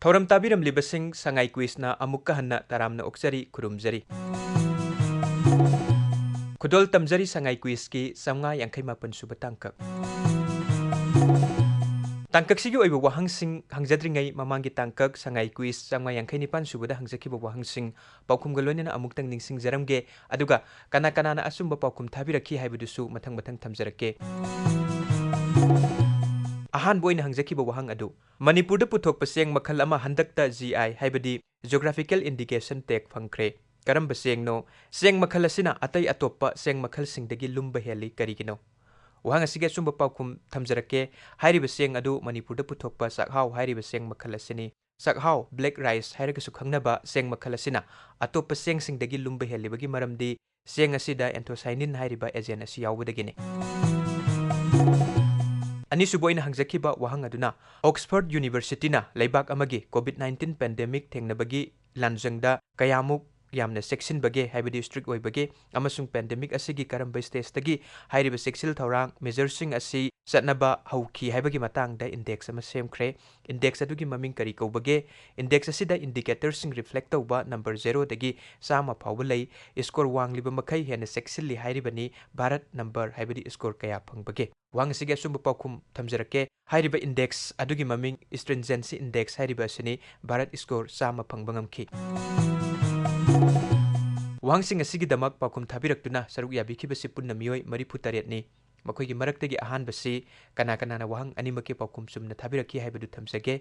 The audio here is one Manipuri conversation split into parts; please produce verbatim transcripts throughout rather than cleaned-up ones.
ꯊꯧꯔꯝ ꯇꯥꯕꯤꯔꯝꯂꯤꯕꯁꯤꯡ, ꯁꯉꯥꯏ ꯀ꯭ꯋꯤꯖꯅ ꯑꯃꯨꯛꯀ ꯍꯟꯅ ꯇꯔꯥꯝꯅ ꯑꯣꯛꯆꯔꯤ, ꯈꯨꯔꯨꯝꯖꯔꯤ꯫ ꯈꯨꯗꯣꯜ ꯇꯝꯖꯔꯤ ꯁꯉꯥꯏ ꯀ꯭ꯋꯤꯖꯀꯤ ꯆꯥꯝꯃꯉꯥ ꯌꯥꯡꯈꯩ ꯃꯥꯄꯟ ꯁꯨꯕ ꯇꯥꯡꯀꯛ꯫ ꯇꯥꯡꯀꯛꯁꯤꯒꯤ ꯑꯣꯏꯕ ꯋꯥꯍꯪꯁꯤꯡ ꯍꯪꯖꯗ꯭ꯔꯤꯉꯩ ꯃꯃꯥꯡꯒꯤ ꯇꯥꯡꯀꯛ ꯁꯉꯥꯏ ꯀ꯭ꯋꯤꯖ ꯆꯥꯝꯃꯉꯥ ꯌꯥꯡꯈꯩ ꯅꯤꯄꯥꯟ ꯁꯨꯕꯗ ꯍꯪꯖꯈꯤꯕ ꯋꯥꯍꯪꯁꯤꯡ ꯄꯥꯎꯈꯨꯝꯒ ꯂꯣꯏꯅꯅ ꯑꯃꯨꯛꯇꯪ ꯅꯤꯡꯁꯤꯡꯖꯔꯝꯒꯦ꯫ ꯑꯗꯨꯒ ꯀꯅꯥ ꯀꯅꯥꯅ ꯑꯆꯨꯝꯕ ꯄꯥꯎꯈꯨꯝ ꯊꯥꯕꯤꯔꯛꯈꯤ ꯍꯥꯏꯕꯗꯨꯁꯨ ꯃꯊꯪ ꯃꯊꯪ ꯊꯝꯖꯔꯛꯀꯦ꯫ ꯑꯍꯥꯟꯕ ꯑꯣꯏꯅ ꯍꯪꯖꯈꯤꯕ ꯋꯥꯍꯪ ꯑꯗꯨ, ꯃꯅꯤꯄꯨꯔꯗ ꯄꯨꯊꯣꯛꯄ ꯆꯦꯡ ꯃꯈꯜ ꯑꯃ ꯍꯟꯗꯛꯇ G I, ꯍꯥꯏꯕꯗꯤ Geographical Indication Tag, ꯐꯪꯈ꯭ꯔꯦ꯫ ꯀꯔꯝꯕ ꯆꯦꯡꯅꯣ? ꯆꯦꯡ ꯃꯈꯜ ꯑꯁꯤꯅ ꯑꯇꯩ ꯑꯇꯣꯞꯄ ꯆꯦꯡ ꯃꯈꯜꯁꯤꯡꯗꯒꯤ ꯂꯨꯝꯕ ꯍꯦꯜꯂꯤ, ꯀꯔꯤꯒꯤꯅꯣ? ꯋꯥꯍꯪ ꯑꯁꯤꯒꯤ ꯑꯆꯨꯝꯕ ꯄꯥꯎꯈꯨꯝ ꯊꯝꯖꯔꯛꯀꯦ꯫ ꯍꯥꯏꯔꯤꯕ ꯆꯦꯡ ꯑꯗꯨ ꯃꯅꯤꯄꯨꯔꯗ ꯄꯨꯊꯣꯛꯄ ꯆꯥꯛꯍꯥꯎ ꯍꯥꯏꯔꯤꯕ ꯆꯦꯡ ꯃꯈꯜ ꯑꯁꯤꯅꯤ꯫ ꯆꯥꯛꯍꯥꯎ, black rice ꯍꯥꯏꯔꯒꯁꯨ ꯈꯪꯅꯕ ꯆꯦꯡ ꯃꯈꯜ ꯑꯁꯤꯅ ꯑꯇꯣꯞꯄ ꯆꯦꯡꯁꯤꯡꯗꯒꯤ ꯂꯨꯝꯕ ꯍꯦꯜꯂꯤꯕꯒꯤ ꯃꯔꯝꯗꯤ ꯆꯦꯡ ꯑꯁꯤꯗ anthocyanin ꯍꯥꯏꯔꯤꯕ agent ꯑꯁꯤ ꯌꯥꯎꯕꯗꯒꯤꯅꯤ꯫ ꯑꯅꯤꯁꯨꯕ ꯑꯣꯏꯅ ꯍꯪꯖꯈꯤꯕ ꯋꯥꯍꯪ ꯑꯗꯨꯅ, Oxford Universityꯅ ꯂꯩꯕꯥꯛ ꯑꯃꯒꯤ COVID nineteen pandemic ꯊꯦꯡꯅꯕꯒꯤ ꯂꯥꯟꯖꯪꯗ ꯀꯌꯥꯃꯨꯛ ꯌꯥꯝꯅ ꯆꯦꯛꯁꯤꯟꯕꯒꯦ, ꯍꯥꯏꯕꯗꯤ strict ꯑꯣꯏꯕꯒꯦ, ꯑꯃꯁꯨꯡ pandemic ꯑꯁꯤꯒꯤ ꯀꯔꯝꯕ stageꯇꯒꯤ ꯍꯥꯏꯔꯤꯕ ꯆꯦꯛꯁꯤꯜ ꯊꯧꯔꯥꯡ, measureꯁꯤꯡ ꯑꯁꯤ ꯆꯠꯅꯕ ꯍꯧꯈꯤ ꯍꯥꯏꯕꯒꯤ ꯃꯇꯥꯡꯗ index ꯑꯃ ꯁꯦꯝꯈ꯭ꯔꯦ꯫ Index ꯑꯗꯨꯒꯤ ꯃꯃꯤꯡ ꯀꯔꯤ ꯀꯧꯕꯒꯦ? Index ꯑꯁꯤꯗ indicatorꯁꯤꯡ reflect ꯇꯧꯕ number zeroꯗꯒꯤ ꯆꯥꯝꯃ ꯐꯥꯎꯕ ꯂꯩ꯫ Score ꯋꯥꯡꯂꯤꯕ ꯃꯈꯩ ꯍꯦꯟꯅ ꯆꯦꯛꯁꯤꯜꯂꯤ ꯍꯥꯏꯔꯤꯕꯅꯤ꯫ ꯚꯥꯔꯠ number, ꯍꯥꯏꯕꯗꯤ score ꯀꯌꯥ ꯐꯪꯕꯒꯦ? ꯋꯥꯍꯪ ꯑꯁꯤꯒꯤ ꯑꯆꯨꯝꯕ ꯄꯥꯎꯈꯨꯝ ꯊꯝꯖꯔꯛꯀꯦ꯫ ꯍꯥꯏꯔꯤꯕ index ꯑꯗꯨꯒꯤ ꯃꯃꯤꯡ stringency index ꯍꯥꯏꯔꯤꯕ ꯑꯁꯤꯅꯤ꯫ ꯚꯥꯔꯠ score ꯆꯥꯝꯃ ꯐꯪꯕ ꯉꯝꯈꯤ꯫ ꯋꯥꯍꯪꯁꯤꯡ ꯑꯁꯤꯒꯤꯗꯃꯛ ꯄꯥꯎꯈꯨꯝ ꯊꯥꯕꯤꯔꯛꯇꯨꯅ ꯁꯔꯨꯛ ꯌꯥꯕꯤꯈꯤꯕꯁꯤ ꯄꯨꯟꯅ ꯃꯤꯑꯣꯏ ꯃꯔꯤꯐꯨ ꯇꯔꯦꯠꯅꯤ꯫ ꯃꯈꯣꯏꯒꯤ ꯃꯔꯛꯇꯒꯤ ꯑꯍꯥꯟꯕꯁꯤ ꯀꯅꯥ ꯀꯅꯥꯅ ꯋꯥꯍꯪ ꯑꯅꯤꯃꯛꯀꯤ ꯄꯥꯎꯈꯨꯝ ꯆꯨꯝꯅ ꯊꯥꯕꯤꯔꯛꯈꯤ ꯍꯥꯏꯕꯗꯨ ꯊꯝꯖꯒꯦ꯫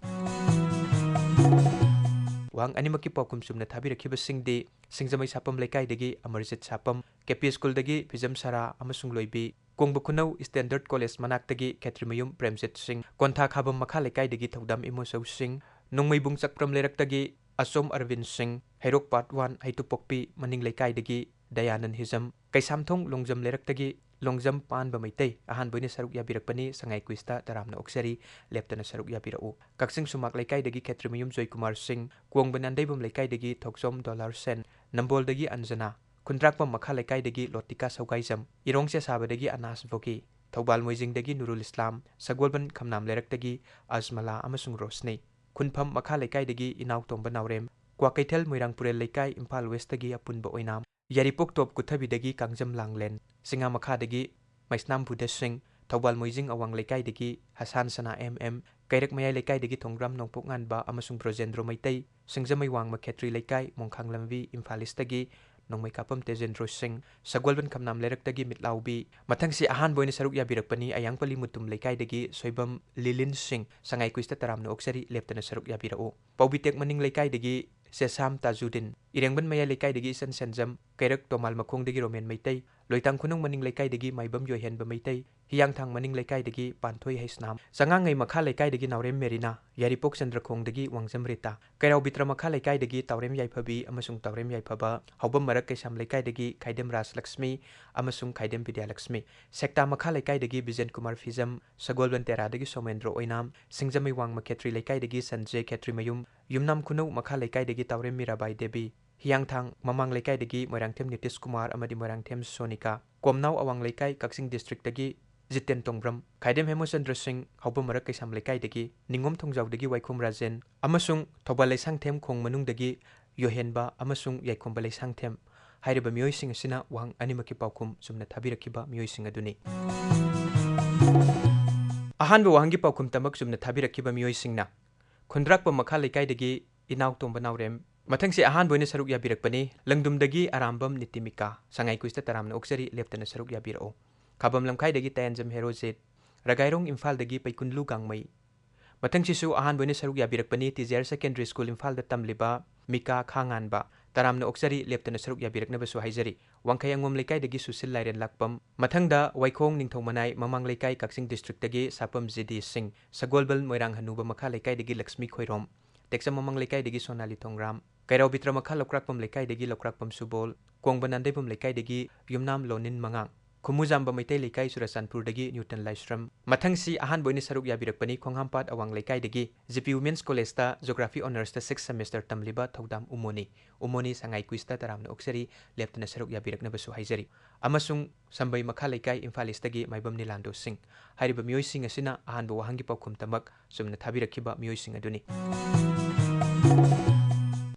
ꯋꯥꯍꯪ ꯑꯅꯤꯃꯛꯀꯤ ꯄꯥꯎꯈꯨꯝ ꯆꯨꯝꯅ ꯊꯥꯕꯤꯔꯛꯈꯤꯕꯁꯤꯡꯗꯤ ꯁꯤꯡꯖꯃꯩ ꯁꯥꯄꯝ ꯂꯩꯀꯥꯏꯗꯒꯤ ꯑꯃꯔꯖꯤꯠ ꯁꯥꯄꯝ, ꯀꯦ ꯄꯤ ꯁ꯭ꯀꯨꯜꯗꯒꯤ ꯐꯤꯖꯝ ꯁꯔꯥ ꯑꯃꯁꯨꯡ ꯂꯣꯏꯕꯤ, ꯀꯣꯡꯕ ꯈꯨꯅꯧ Standard College ꯃꯅꯥꯛꯇꯒꯤ ꯈꯦꯇ꯭ꯔꯤꯃꯌꯨꯝ ꯄ꯭ꯔꯦꯝꯖꯤꯠ ꯁꯤꯡ, ꯀꯣꯟꯊꯥ ꯈꯥꯕꯝ ꯃꯈꯥ ꯂꯩꯀꯥꯏꯗꯒꯤ ꯊꯧꯗꯥꯝ ꯏꯃꯣꯆꯧ ꯁꯤꯡ, ꯅꯣꯡꯃꯩꯕꯨꯡ ꯆꯥꯛꯄ꯭ꯔꯝ ꯂꯩꯔꯛꯇꯒꯤ ꯑꯆꯣꯝ ꯑꯔꯕꯤꯟ ꯁꯤꯡ, ꯍꯩꯔꯣꯛ Part One ꯍꯩꯇꯨꯞꯄꯣꯛꯄꯤ ꯃꯅꯤꯡ ꯂꯩꯀꯥꯏꯗꯒꯤ ꯗꯌꯥꯅꯟ ꯍꯤꯖꯝ, ꯀꯩꯁꯥꯝꯊꯣꯡ ꯂꯣꯡꯖꯝ ꯂꯩꯔꯛꯇꯒꯤ ꯂꯣꯡꯖꯝ ꯄꯥꯟꯕ ꯃꯩꯇꯩ ꯑꯍꯥꯟꯕ ꯑꯣꯏꯅ ꯁꯔꯨꯛ ꯌꯥꯕꯤꯔꯛꯄꯅꯤ꯫ ꯁꯉꯥꯏ ꯀ꯭ꯋꯤꯖꯇ ꯇꯔꯥꯝꯅ ꯑꯣꯛꯆꯔꯤ, ꯂꯦꯞꯇꯅ ꯁꯔꯨꯛ ꯌꯥꯕꯤꯔꯛꯎ꯫ ꯀꯛꯆꯤꯡ ꯁꯨꯃꯥꯛ ꯂꯩꯀꯥꯏꯗꯒꯤ ꯈꯦꯇ꯭ꯔꯤꯃꯌꯨꯝ ꯖꯣꯏꯀꯨꯃꯥꯔ ꯁꯤꯡ, ꯀꯣꯡꯕ ꯅꯥꯟꯗꯩꯕꯝ ꯂꯩꯀꯥꯏꯗꯒꯤ ꯊꯣꯛꯆꯣꯝ ꯗꯣꯂꯥꯔ ꯁꯦꯟ, ꯅꯝꯕꯣꯜꯗꯒꯤ ꯑꯟꯖꯅꯥ, ꯈꯨꯟꯗ꯭ꯔꯥꯛꯄꯝ ꯃꯈꯥ ꯂꯩꯀꯥꯏꯗꯒꯤ ꯂꯣꯇꯤꯀꯥ ꯁꯧꯒꯥꯏꯖꯝ, ꯏꯔꯣꯡ ꯆꯦꯁꯥꯕꯗꯒꯤ ꯑꯅꯥꯁ ꯚꯣꯒꯤ, ꯊꯧꯕꯥꯜ ꯃꯣꯏꯖꯤꯡꯗꯒꯤ ꯅꯨꯔꯨꯜ ꯏꯁꯂꯥꯝ, ꯁꯒꯣꯜꯕꯟ ꯈꯝꯅꯥꯝ ꯂꯩꯔꯛꯇꯒꯤ ꯑꯖꯃꯂꯥ ꯑꯃꯁꯨꯡ ꯔꯣꯁꯅꯤ, ꯈꯨꯟꯐꯝ ꯃꯈꯥ ꯂꯩꯀꯥꯏꯗꯒꯤ ꯏꯅꯥꯎꯇꯣꯝꯕ ꯅꯥꯎꯔꯦꯝ, ꯀ꯭ꯋꯥꯀꯩꯊꯦꯜ ꯃꯣꯏꯔꯥꯡꯄꯨꯔꯦꯜ ꯂꯩꯀꯥꯏ ꯏꯝꯐꯥꯜ ꯋꯦꯁꯇꯒꯤ ꯑꯄꯨꯟꯕ ꯑꯣꯏꯅꯥꯝ, ꯌꯥꯏꯔꯤꯄꯣꯛ ꯇꯣꯞ ꯀꯨꯊꯕꯤꯗꯒꯤ ꯀꯥꯡꯖꯝ ꯂꯥꯡꯂꯦꯟ, ꯆꯤꯉꯥ ꯃꯈꯥꯗꯒꯤ ꯃꯩꯁꯅꯥꯝ ꯕꯨꯙ ꯁꯤꯡ, ꯊꯧꯕꯥꯜ ꯃꯣꯏꯖꯤꯡ ꯑꯋꯥꯡ ꯂꯩꯀꯥꯏꯗꯒꯤ ꯍꯁꯥꯟ ꯁꯅꯥ ꯑꯦꯝ ꯑꯦꯝ, ꯀꯩꯔꯛ ꯃꯌꯥꯏ ꯂꯩꯀꯥꯏꯗꯒꯤ ꯊꯣꯡꯒ꯭ꯔꯥꯝ ꯅꯣꯡꯄꯣꯛ ꯉꯥꯟꯕ ꯑꯃꯁꯨꯡ ꯕ꯭ꯔꯣꯖꯦꯟꯗ꯭ꯔꯣ ꯃꯩꯇꯩ, ꯁꯤꯡꯖꯃꯩ ꯋꯥꯡꯃ ꯈꯦꯇ꯭ꯔꯤ ꯂꯩꯀꯥꯏ, ꯃꯣꯡꯈꯥꯡ ꯂꯝꯕꯤ, ꯏꯝꯐꯥꯜ ꯏꯁꯇꯒꯤ ꯅꯣꯡꯃꯩꯀꯥꯄꯝ ꯇꯦꯖꯦꯟꯗ꯭ꯔꯣ ꯁꯤꯡ, ꯁꯒꯣꯜꯕꯟ ꯈꯝꯅꯥꯝ ꯂꯩꯔꯛꯇꯒꯤ ꯃꯤꯠꯂꯥꯎꯕꯤ꯫ ꯃꯊꯪꯁꯤ ꯑꯍꯥꯟꯕ ꯑꯣꯏꯅ ꯁꯔꯨꯛ ꯌꯥꯕꯤꯔꯛꯄꯅꯤ ꯑꯌꯥꯡꯄꯜꯂꯤ ꯃꯨꯇꯨꯝ ꯂꯩꯀꯥꯏꯗꯒꯤ ꯁꯣꯏꯕꯝ ꯂꯤꯂꯤꯟ ꯁꯤꯡ, ꯁꯉꯥꯏ ꯀꯨꯏꯁꯇ ꯇꯔꯥꯝꯅ ꯑꯣꯛꯆꯔꯤ, ꯂꯦꯞꯇꯅ ꯁꯔꯨꯛ ꯌꯥꯕꯤꯔꯛꯎ꯫ ꯄꯥꯎꯕꯤꯇꯦꯛ ꯃꯅꯤꯡ ꯂꯩꯀꯥꯏꯗꯒꯤ ꯆꯦꯁꯥꯝ ꯇꯥꯖꯨꯗꯤꯟ, ꯏꯔꯦꯡꯕꯟ ꯃꯌꯥꯏ ꯂꯩꯀꯥꯏꯗꯒꯤ ꯏꯆꯟ ꯁꯦꯟꯖꯝ, ꯀꯩꯔꯛ ꯇꯣꯃꯥꯜ ꯃꯈꯣꯡꯗꯒꯤ ꯔꯣꯃꯦꯟ ꯃꯩꯇꯩ, ꯂꯣꯏꯇꯥꯡ ꯈꯨꯅꯨꯡ ꯃꯅꯤꯡ ꯂꯩꯀꯥꯏꯗꯒꯤ ꯃꯥꯏꯕꯝ ꯌꯣꯏꯍꯦꯟꯕ ꯃꯩꯇꯩ, ꯍꯤꯌꯥꯡꯊꯥꯡ ꯃꯅꯤꯡ ꯂꯩꯀꯥꯏꯗꯒꯤ ꯄꯥꯟꯊꯣꯏ ꯍꯩꯁꯅꯥꯝ, ꯆꯉꯥꯡꯉꯩ ꯃꯈꯥ ꯂꯩꯀꯥꯏꯗꯒꯤ ꯅꯥꯎꯔꯦꯝ ꯃꯦꯔꯤꯅꯥ, ꯌꯥꯏꯔꯤꯄꯣꯛ ꯆꯟꯗ꯭ꯔꯈꯣꯡꯗꯒꯤ ꯋꯥꯡꯖꯝ ꯔꯤꯇꯥ, ꯀꯩꯔꯥꯎ ꯕꯤꯇ꯭ꯔ ꯃꯈꯥ ꯂꯩꯀꯥꯏꯗꯒꯤ ꯇꯥꯎꯔꯦꯝ ꯌꯥꯏꯐꯕꯤ ꯑꯃꯁꯨꯡ ꯇꯥꯎꯔꯦꯝ ꯌꯥꯏꯐꯕ, ꯍꯥꯎꯕꯝ ꯃꯔꯛ ꯀꯩꯁꯥꯝ ꯂꯩꯀꯥꯏꯗꯒꯤ ꯈꯥꯏꯗꯦꯝ ꯔꯥꯖꯂꯛꯁꯃꯤ ꯑꯃꯁꯨꯡ ꯈꯥꯏꯗꯦꯝ ꯕꯤꯗ꯭ꯌꯥꯂꯛꯁꯃꯤ, ꯁꯦꯛꯇꯥ ꯃꯈꯥ ꯂꯩꯀꯥꯏꯗꯒꯤ ꯕꯤꯖꯦꯟ ꯀꯨꯃꯥꯔ ꯐꯤꯖꯝ, ꯁꯒꯣꯜꯕꯟ ꯇꯦꯔꯥꯗꯒꯤ ꯁꯣꯃꯦꯟꯗ꯭ꯔꯣ ꯑꯣꯏꯅꯥꯝ, ꯁꯤꯡꯖꯃꯩ ꯋꯥꯡꯃ ꯈꯦꯇ꯭ꯔꯤ ꯂꯩꯀꯥꯏꯗꯒꯤ ꯁꯟꯖꯦ ꯈꯦꯇ꯭ꯔꯤꯃꯌꯨꯝ, ꯌꯨꯝꯅꯥꯝ ꯈꯨꯅꯧ ꯃꯈꯥ ꯂꯩꯀꯥꯏꯗꯒꯤ ꯇꯥꯎꯔꯦꯝ ꯃꯤꯔꯥꯕꯥꯏ ꯗꯦꯕꯤ, ꯍꯤꯌꯥꯡꯊꯥꯡ ꯃꯃꯥꯡ ꯂꯩꯀꯥꯏꯗꯒꯤ ꯃꯣꯏꯔꯥꯡꯊꯦꯝ ꯅꯤꯇꯤꯁ ꯀꯨꯃꯥꯔ ꯑꯃꯗꯤ ꯃꯣꯏꯔꯥꯡꯊꯦꯝ ꯁꯣꯅꯤꯀꯥ, ꯀꯣꯝꯅꯥꯎ ꯑꯋꯥꯡ ꯂꯩꯀꯥꯏ ꯀꯛꯆꯤꯡ ꯗꯤꯁꯇ꯭ꯔꯤꯛꯇꯒꯤ ꯖꯤꯇꯦꯟ ꯇꯣꯡꯕ꯭ꯔꯝ, ꯈꯥꯏꯗꯦꯝ ꯍꯦꯃꯆꯟꯗ꯭ꯔ ꯁꯤꯡ, ꯍꯥꯎꯕꯝ ꯃꯔꯛ ꯀꯩꯁꯥꯝ ꯂꯩꯀꯥꯏꯗꯒꯤ ꯅꯤꯉꯣꯝ ꯊꯣꯡꯖꯥꯎꯗꯒꯤ ꯋꯥꯏꯈꯣꯝ ꯔꯥꯖꯦꯟ ꯑꯃꯁꯨꯡ ꯊꯧꯕꯥꯜ ꯂꯩꯁꯥꯡꯊꯦꯝ ꯈꯣꯡ ꯃꯅꯨꯡꯗꯒꯤ ꯌꯣꯍꯦꯟꯕ ꯑꯃꯁꯨꯡ ꯌꯥꯏꯈꯣꯝꯕ ꯂꯩꯁꯥꯡꯊꯦꯝ ꯍꯥꯏꯔꯤꯕ ꯃꯤꯑꯣꯏꯁꯤꯡ ꯑꯁꯤꯅ ꯋꯥꯍꯪ ꯑꯅꯤꯃꯛꯀꯤ ꯄꯥꯎꯈꯨꯝ ꯆꯨꯝꯅ ꯊꯥꯕꯤꯔꯛꯈꯤꯕ ꯃꯤꯑꯣꯏꯁꯤꯡ ꯑꯗꯨꯅꯤ꯫ ꯑꯍꯥꯟꯕ ꯋꯥꯍꯪꯒꯤ ꯄꯥꯎꯈꯨꯝ ꯇꯃꯛ ꯆꯨꯝꯅ ꯊꯥꯕꯤꯔꯛꯈꯤꯕ ꯃꯤꯑꯣꯏꯁꯤꯡꯅ ꯈꯨꯟꯗ꯭ꯔꯥꯛꯄꯝ ꯃꯈꯥ ꯂꯩꯀꯥꯏꯗꯒꯤ ꯏꯅꯥꯎ ꯇꯣꯝꯕ ꯅꯥꯎꯔꯦꯝ꯫ ꯃꯊꯪꯁꯤ ꯑꯍꯥꯟꯕ ꯑꯣꯏꯅ ꯁꯔꯨꯛ ꯌꯥꯕꯤꯔꯛꯄꯅꯤ ꯂꯪꯗꯨꯝꯗꯒꯤ ꯑꯔꯥꯝꯕꯝ ꯅꯤꯇꯤꯃꯤꯀꯥ, ꯁꯉꯥꯏ ꯀꯨꯏꯁꯇ ꯇꯔꯥꯝꯅ ꯑꯣꯛꯆꯔꯤ, ꯂꯦꯞꯇꯅ ꯁꯔꯨꯛ ꯌꯥꯕꯤꯔꯛꯎ꯫ ꯈꯥꯕꯝ ꯂꯝꯈꯥꯏꯗꯒꯤ ꯇꯥꯌꯦꯟꯖꯝ ꯍꯦꯔꯣꯖꯤꯠ, ꯔꯒꯥꯏꯔꯣꯡ ꯏꯝꯐꯥꯜꯗꯒꯤ ꯄꯩꯀꯨꯟꯂꯨ ꯒꯥꯡꯃꯩ꯫ ꯃꯊꯪꯁꯤꯁꯨ ꯑꯍꯥꯟꯕ ꯑꯣꯏꯅ ꯁꯔꯨꯛ ꯌꯥꯕꯤꯔꯛꯄꯅꯤ T G R secondary school ꯏꯝꯐꯥꯜꯗ ꯇꯝꯂꯤꯕ ꯃꯤꯀꯥ ꯈꯥꯉꯥꯟꯕ꯫ ꯇꯔꯥꯝꯅ ꯑꯣꯛꯆꯔꯤ, ꯂꯦꯞꯇꯅ ꯁꯔꯨꯛ ꯌꯥꯕꯤꯔꯛꯅꯕꯁꯨ ꯍꯥꯏꯖꯔꯤ꯫ ꯋꯥꯡꯈꯩ ꯑꯉꯣꯝ ꯂꯩꯀꯥꯏꯗꯒꯤ ꯁꯨꯁꯤꯜ ꯂꯥꯏꯔꯦꯟ ꯂꯥꯛꯄꯝ꯫ ꯃꯊꯪꯗ ꯋꯥꯏꯈꯣꯡ ꯅꯤꯡꯊꯧ ꯃꯅꯥꯏ ꯃꯃꯥꯡ ꯂꯩꯀꯥꯏ ꯀꯛꯆꯤꯡ ꯗꯤꯁꯇ꯭ꯔꯤꯛꯇꯒꯤ ꯁꯥꯄꯝ ꯖꯤ ꯗꯤ ꯁꯤꯡ, ꯁꯒꯣꯜꯕꯜ ꯃꯣꯏꯔꯥꯡ ꯍꯅꯨꯕ ꯃꯈꯥ ꯂꯩꯀꯥꯏꯗꯒꯤ ꯂꯛꯁꯃꯤ ꯈꯣꯏꯔꯣꯝ, ꯇꯦꯛꯆꯝ ꯃꯃꯥꯡ ꯂꯩꯀꯥꯏꯗꯒꯤ ꯁꯣꯅꯥꯂꯤ ꯊꯣꯡꯒ꯭ꯔꯥꯝ, ꯀꯩꯔꯥꯎ ꯕꯤꯇ꯭ꯔ ꯃꯈꯥ ꯂꯧꯀ꯭ꯔꯥꯛꯄꯝ ꯂꯩꯀꯥꯏꯗꯒꯤ ꯂꯧꯀ꯭ꯔꯥꯛꯄꯝ ꯁꯨꯕꯣꯜ, ꯀꯣꯡꯕ ꯅꯥꯟꯗꯩꯕꯝ ꯂꯩꯀꯥꯏꯗꯒꯤ ꯌꯨꯝꯅꯥꯝ ꯂꯣꯅꯤꯟ ꯃꯉꯥꯡ꯫ ꯈꯨꯃꯨꯖꯥꯝꯕ ꯃꯩꯇꯩ ꯂꯩꯀꯥꯏ ꯆꯨꯔꯆꯥꯟꯄꯨꯔꯗꯒꯤ ꯅ꯭ꯌꯨꯇꯟ ꯂꯥꯏꯁ꯭ꯔꯝ꯫ ꯃꯊꯪꯁꯤ ꯑꯍꯥꯟꯕ ꯑꯣꯏꯅ ꯁꯔꯨꯛ ꯌꯥꯕꯤꯔꯛꯄꯅꯤ ꯈꯣꯡꯍꯥꯝꯄꯥꯠ ꯑꯋꯥꯡ ꯂꯩꯀꯥꯏꯗꯒꯤ G P Women's College ꯇ Geography Honours ꯇ sixth semester ꯇꯝꯂꯤꯕ ꯊꯧꯗꯥꯝ ꯎꯃꯣꯅꯤ꯫ ꯎꯃꯣꯅꯤ ꯁꯉꯥꯏ quiz ꯇ ꯇꯔꯥꯝꯅ ꯑꯣꯛꯆꯔꯤ, ꯂꯦꯞꯇꯅ ꯁꯔꯨꯛ ꯌꯥꯕꯤꯔꯛꯅꯕꯁꯨ ꯍꯥꯏꯖꯔꯤ꯫ ꯑꯃꯁꯨꯡ ꯁꯝꯕꯩ ꯃꯈꯥ ꯂꯩꯀꯥꯏ ꯏꯝꯐꯥꯜ East ꯇꯒꯤ ꯃꯥꯏꯕꯝ ꯅꯤꯂꯥꯟꯗꯣ ꯁꯤꯡ꯫ ꯍꯥꯏꯔꯤꯕ ꯃꯤꯑꯣꯏꯁꯤꯡ ꯑꯁꯤꯅ ꯑꯍꯥꯟꯕ ꯋꯥꯍꯪꯒꯤ ꯄꯥꯎꯈꯨꯝ ꯇꯃꯛ ꯆꯨꯝꯅ ꯊꯥꯕꯤꯔꯛꯈꯤꯕ ꯃꯤꯑꯣꯏꯁꯤꯡ ꯑꯗꯨꯅꯤ꯫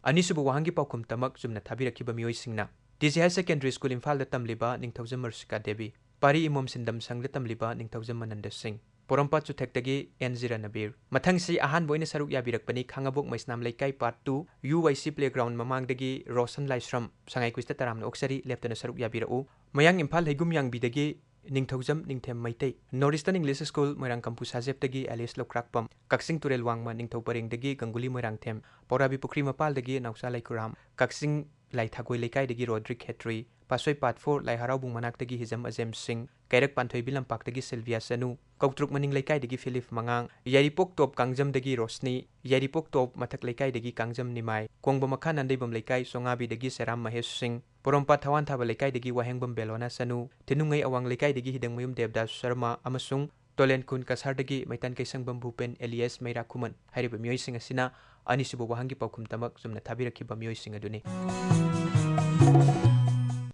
ꯑꯅꯤꯁꯨꯕ ꯋꯥꯍꯪꯒꯤ ꯄꯥꯎꯈꯨꯝ ꯇꯃꯛ ꯆꯨꯝꯅ ꯊꯥꯕꯤꯔꯛꯈꯤꯕ ꯃꯤꯑꯣꯏꯁꯤꯡꯅ T J Higher Secondary School ꯏꯝꯐꯥꯜꯗ ꯇꯝꯂꯤꯕ ꯅꯤꯡꯊꯧꯖꯝ ꯃꯔꯁꯤꯀꯥ ꯗꯦꯕꯤ, ꯄꯥꯔꯤ ꯏꯃꯣꯝ ꯁꯤꯟꯗꯝ ꯁꯪꯗ ꯇꯝꯂꯤꯕ ꯅꯤꯡꯊꯧꯖꯝ ꯃꯅꯟꯗ ꯁꯤꯡ, ꯄꯣꯔꯣꯝꯄꯥꯠ ꯆꯨꯊꯦꯛꯇꯒꯤ ꯑꯦꯟ ꯖꯤ ꯔꯅꯕꯤꯔ꯫ ꯃꯊꯪꯁꯤ ꯑꯍꯥꯟꯕ ꯑꯣꯏꯅ ꯁꯔꯨꯛ ꯌꯥꯕꯤꯔꯛꯄꯅꯤ ꯈꯥꯡꯉꯕꯣꯛ ꯃꯩꯁꯅꯥꯝ ꯂꯩꯀꯥꯏ Part two U Y C playground ꯃꯃꯥꯡꯗꯒꯤ ꯔꯣꯁꯟ ꯂꯥꯏꯁ꯭ꯔꯝ꯫ ꯁꯉꯥꯏ quiz ꯇ ꯇꯔꯥꯝꯅ ꯑꯣꯛꯆꯔꯤ, ꯂꯦꯞꯇꯅ ꯁꯔꯨꯛ ꯌꯥꯕꯤꯔꯛꯎ꯫ ꯃꯌꯥꯡ ꯏꯝꯐꯥꯜ ꯍꯩꯒꯨꯝꯌꯥꯡꯕꯤꯗꯒꯤ Ningthoujam Ningthem Meitei. North Eastern English School Moirang Kampu ꯁꯥꯖꯦꯞꯇꯒꯤ ꯑꯦꯂꯤꯁ ꯂꯧꯀ꯭ꯔꯥꯛꯄꯝ꯫ ꯀꯛꯆꯤꯡ ꯇꯨꯔꯦꯜ ꯋꯥꯡꯃ ꯅꯤꯡꯊꯧ ꯄꯔꯦꯡꯗꯒꯤ ꯒꯪꯒꯨꯂꯤ ꯃꯣꯏꯔꯥꯡꯊꯦꯝ꯫ ꯄꯧꯔꯥꯕꯤ ꯄꯨꯈ꯭ꯔꯤ ꯃꯄꯥꯜꯗꯒꯤ ꯅꯥꯎꯆꯥ ꯂꯩꯈꯨꯔꯥꯝ꯫ ꯀꯛꯆꯤꯡ ꯂꯥꯏꯊꯥꯒꯣꯏ ꯂꯩꯀꯥꯏꯗꯒꯤ ꯔꯣꯗ꯭ꯔꯤꯛ ꯈꯦꯇ꯭ꯔꯤ꯫ ꯄꯥꯠꯁꯣꯏ Part four ꯂꯥꯏ ꯍꯔꯥꯎꯕꯨꯡ ꯃꯅꯥꯛꯇꯒꯤ ꯍꯤꯖꯝ ꯑꯖꯦꯝ ꯁꯤꯡ꯫ ꯀꯩꯔꯛ ꯄꯥꯟꯊꯣꯏꯕꯤ ꯂꯝꯄꯥꯛꯇꯒꯤ ꯁꯤꯜꯚꯤꯌꯥ ꯆꯅꯨ꯫ ꯀꯧꯇ꯭ꯔꯨꯛ ꯃꯅꯤꯡ ꯂꯩꯀꯥꯏꯗꯒꯤ ꯐꯤꯂꯤꯞ ꯃꯉꯥꯡ꯫ ꯌꯥꯏꯔꯤꯄꯣꯛ ꯇꯣꯞ ꯀꯥꯡꯖꯝꯗꯒꯤ ꯔꯣꯁꯅꯤ꯫ ꯌꯥꯏꯔꯤꯄꯣꯛ ꯇꯣꯞ ꯃꯊꯛ ꯂꯩꯀꯥꯏꯗꯒꯤ ꯀꯥꯡꯖꯝ ꯅꯤꯃꯥꯏ꯫ ꯀꯣꯡꯕ ꯃꯈꯥ ꯅꯥꯟꯗꯩꯕꯝ ꯂꯩꯀꯥꯏ ꯆꯣꯉꯥꯕꯤꯗꯒꯤ ꯁꯦꯔꯥꯝ ꯃꯍꯦꯁ ꯁꯤꯡ꯫ ꯄꯣꯔꯣꯝꯄꯥꯠ ꯊꯋꯥꯟꯊꯥꯕ ꯂꯩꯀꯥꯏꯗꯒꯤ ꯋꯥꯍꯦꯡꯕꯝ ꯕꯦꯂꯣꯅꯥ ꯆꯅꯨ꯫ ꯊꯤꯅꯨꯡꯉꯩ ꯑꯋꯥꯡ ꯂꯩꯀꯥꯏꯗꯒꯤ ꯍꯤꯗꯪꯃꯌꯨꯝ ꯗꯦꯕꯗꯥꯁ ꯁꯔꯃ ꯑꯃꯁꯨꯡ ꯇꯣꯂꯦꯟꯈꯨꯟ ꯀꯁꯥꯔꯗꯒꯤ ꯃꯩꯇꯥꯟ ꯀꯩꯁꯪꯕꯝ ꯚꯨꯄꯦꯟ alias ꯃꯩꯔꯥ ꯈꯨꯃꯟ ꯍꯥꯏꯔꯤꯕ ꯃꯤꯑꯣꯏꯁꯤꯡ ꯑꯁꯤꯅ ꯑꯅꯤꯁꯨꯕ ꯋꯥꯍꯪꯒꯤ ꯄꯥꯎꯈꯨꯝ ꯇꯃꯛ ꯆꯨꯝꯅ ꯊꯥꯕꯤꯔꯛꯈꯤꯕ ꯃꯤꯑꯣꯏꯁꯤꯡ ꯑꯗꯨꯅꯤ꯫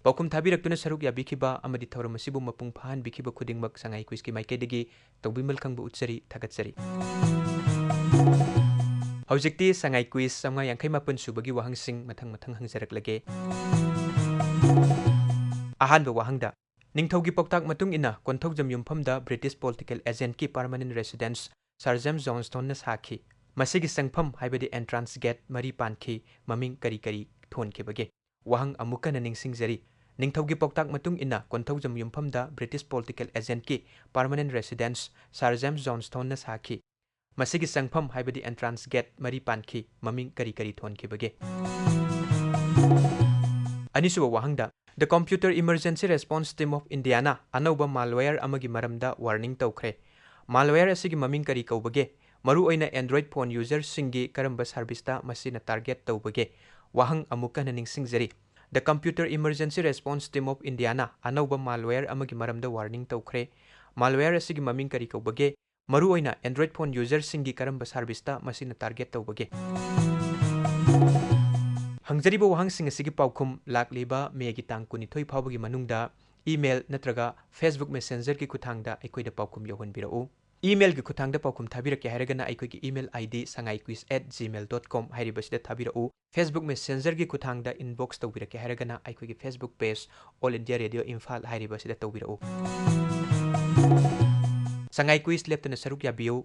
ꯄꯥꯎꯈꯨꯝ ꯊꯥꯕꯤꯔꯛꯇꯨꯅ ꯁꯔꯨꯛ ꯌꯥꯕꯤꯈꯤꯕ ꯑꯃꯗꯤ ꯊꯧꯔꯝ ꯑꯁꯤꯕꯨ ꯃꯄꯨꯡ ꯐꯥꯍꯟꯕꯤꯈꯤꯕ ꯈꯨꯗꯤꯡꯃꯛ ꯁꯉꯥꯏ quiz ꯀꯤ ꯃꯥꯏꯀꯩꯗꯒꯤ ꯇꯧꯕꯤꯃꯜ ꯈꯪꯕ ꯎꯠꯆꯔꯤ, ꯊꯥꯒꯠꯆꯔꯤ꯫ ꯍꯧꯖꯤꯛꯇꯤ ꯁꯉꯥꯏ quiz ꯆꯥꯝꯃꯉꯥ ꯌꯥꯡꯈꯩ ꯃꯥꯄꯟ ꯁꯨꯕꯒꯤ ꯋꯥꯍꯪꯁꯤꯡ ꯃꯊꯪ ꯃꯊꯪ ꯍꯪꯖꯔꯛꯂꯒꯦ꯫ ꯑꯍꯥꯟꯕ ꯋꯥꯍꯪꯗ, ꯅꯤꯡꯊꯧꯒꯤ ꯄꯥꯎꯇꯥꯛ ꯃꯇꯨꯡ ꯏꯟꯅ ꯀꯣꯟꯊꯧꯖꯝ ꯌꯨꯝꯐꯝꯗ British political agent ꯀꯤ permanent residence Sir James Johnstone ꯅ ꯁꯥꯈꯤ꯫ ꯃꯁꯤꯒꯤ ꯆꯪꯐꯝ ꯍꯥꯏꯕꯗꯤ entrance gate ꯃꯔꯤ ꯄꯥꯟꯈꯤ꯫ ꯃꯃꯤꯡ ꯀꯔꯤ ꯀꯔꯤ ꯊꯣꯟꯈꯤꯕꯒꯦ? ꯋꯥꯍꯪ ꯑꯃꯨꯛ ꯍꯟꯅ ꯅꯤꯡꯁꯤꯡꯖꯔꯤ꯫ ꯅꯤꯡꯊꯧꯒꯤ ꯄꯥꯎꯇꯥꯛ ꯃꯇꯨꯡ ꯏꯟꯅ ꯀꯣꯟꯊꯧꯖꯝ ꯌꯨꯝꯐꯝꯗ British political agent ꯀꯤ permanent residence Sir James Johnstone ꯅ ꯁꯥꯈꯤ꯫ ꯃꯁꯤꯒꯤ ꯆꯪꯐꯝ ꯍꯥꯏꯕꯗꯤ entrance gate ꯃꯔꯤ ꯄꯥꯟꯈꯤ꯫ ꯃꯃꯤꯡ ꯀꯔꯤ ꯀꯔꯤ ꯊꯣꯟꯈꯤꯕꯒꯦ? ꯑꯅꯤꯁꯨꯕ ꯋꯥꯍꯪꯗ, The Computer Emergency Response Team of India ꯅ ꯑꯅꯧꯕ malware ꯑꯃꯒꯤ ꯃꯔꯝꯗ warning ꯇꯧꯈ꯭ꯔꯦ꯫ Malware ꯑꯁꯤꯒꯤ ꯃꯃꯤꯡ ꯀꯔꯤ ꯀꯧꯕꯒꯦ? ꯃꯔꯨꯑꯣꯏꯅ Android phone user ꯁꯤꯡꯒꯤ ꯀꯔꯝꯕ service ꯇ ꯃꯁꯤꯅ target ꯇꯧꯕꯒꯦ? ꯋꯥꯍꯪ ꯑꯃꯨꯛ ꯍꯟꯅ ꯅꯤꯡꯁꯤꯡꯖꯔꯤ꯫ The Computer Emergency Response Team of Indiaꯅ ꯑꯅꯧꯕ malware ꯑꯃꯒꯤ ꯃꯔꯝꯗ warning ꯇꯧꯈ꯭ꯔꯦ꯫ Malware ꯑꯁꯤꯒꯤ ꯃꯃꯤꯡ ꯀꯔꯤ ꯀꯧꯕꯒꯦ? ꯃꯔꯨꯑꯣꯏꯅ Android phone userꯁꯤꯡꯒꯤ ꯀꯔꯝꯕ serviceꯇ ꯃꯁꯤꯅ target ꯇꯧꯕꯒꯦ? ꯍꯪꯖꯔꯤꯕ ꯋꯥꯍꯪꯁꯤꯡ ꯑꯁꯤꯒꯤ ꯄꯥꯎꯈꯨꯝ ꯂꯥꯛꯂꯤꯕ Mayꯒꯤ ꯇꯥꯡ ꯀꯨꯟꯅꯤꯊꯣꯏ ꯐꯥꯎꯕꯒꯤ ꯃꯅꯨꯡꯗ email ꯅꯠꯇ꯭ꯔꯒ Facebook Messengerꯒꯤ ꯈꯨꯠꯊꯥꯡꯗ ꯑꯩꯈꯣꯏꯗ ꯄꯥꯎꯈꯨꯝ ꯌꯧꯍꯟꯕꯤꯔꯛꯎ꯫ Emailꯒꯤ ꯈꯨꯠꯊꯥꯡꯗ ꯄꯥꯎꯈꯨꯝ ꯊꯥꯕꯤꯔꯛꯀꯦ ꯍꯥꯏꯔꯒꯅ ꯑꯩꯈꯣꯏꯒꯤ email ID sangai quiz at gmail dot com ꯍꯥꯏꯔꯤꯕꯁꯤꯗ ꯊꯥꯕꯤꯔꯛꯎ꯫ Facebook Messengerꯒꯤ ꯈꯨꯠꯊꯥꯡꯗ inbox ꯇꯧꯕꯤꯔꯛꯀꯦ ꯍꯥꯏꯔꯒꯅ ꯑꯩꯈꯣꯏꯒꯤ Facebook page All India Radio Imphal ꯍꯥꯏꯔꯤꯕꯁꯤꯗ ꯇꯧꯕꯤꯔꯛꯎ꯫ Sangai Quiz ꯂꯦꯞꯇꯅ ꯁꯔꯨꯛ ꯌꯥꯕꯤꯌꯨ꯫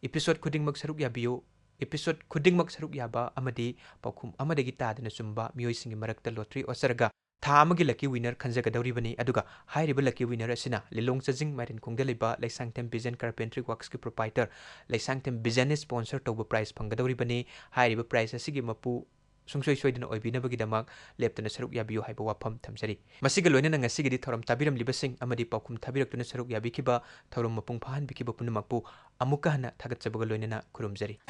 Episode ꯈꯨꯗꯤꯡꯃꯛ ꯁꯔꯨꯛ ꯌꯥꯕꯤꯌꯨ꯫ Episode ꯈꯨꯗꯤꯡꯃꯛ ꯁꯔꯨꯛ ꯌꯥꯕ ꯑꯃꯗꯤ ꯄꯥꯎꯈꯨꯝ ꯑꯃꯗꯒꯤ ꯇꯥꯗꯅ ꯆꯨꯝꯕ ꯃꯤꯑꯣꯏꯁꯤꯡꯒꯤ ꯃꯔꯛꯇ lottery ꯑꯣꯠꯆꯔꯒ ꯊꯥ ꯑꯃꯒꯤ lucky winner ꯈꯟꯖꯒꯗꯧꯔꯤꯕꯅꯤ꯫ ꯑꯗꯨꯒ ꯍꯥꯏꯔꯤꯕ lucky winner ꯑꯁꯤꯅ ꯂꯤꯂꯣꯡ ꯆꯥꯖꯤꯡ ꯃꯥꯏꯔꯦꯟꯈꯣꯡꯗ ꯂꯩꯕ Leishangthem Vision Carpentry Worksꯀꯤ proprietor Leishangthem Visionꯅ sponsor ꯇꯧꯕ prize ꯐꯪꯒꯗꯧꯔꯤꯕꯅꯤ꯫ ꯍꯥꯏꯔꯤꯕ prize ꯑꯁꯤꯒꯤ ꯃꯄꯨ ꯁꯨꯡꯁꯣꯏ ꯁꯣꯏꯗꯅ ꯑꯣꯏꯕꯤꯅꯕꯒꯤꯗꯃꯛ ꯂꯦꯞꯇꯅ ꯁꯔꯨꯛ ꯌꯥꯕꯤꯌꯨ ꯍꯥꯏꯕ ꯋꯥꯐꯝ ꯊꯝꯖꯔꯤ꯫ ꯃꯁꯤꯒ ꯂꯣꯏꯅꯅ ꯉꯁꯤꯒꯤꯗꯤ ꯊꯧꯔꯝ ꯇꯥꯕꯤꯔꯝꯂꯤꯕꯁꯤꯡ ꯑꯃꯗꯤ ꯄꯥꯎꯈꯨꯝ ꯊꯥꯕꯤꯔꯛꯇꯨꯅ ꯁꯔꯨꯛ ꯌꯥꯕꯤꯈꯤꯕ, ꯊꯧꯔꯝ ꯃꯄꯨꯡ ꯐꯥꯍꯟꯕꯤꯈꯤꯕ ꯄꯨꯝꯅꯃꯛꯄꯨ ꯑꯃꯨꯛꯀ ꯍꯟꯅ ꯊꯥꯒꯠꯆꯕꯒ ꯂꯣꯏꯅꯅ ꯈꯨꯔꯨꯝꯖꯔꯤ꯫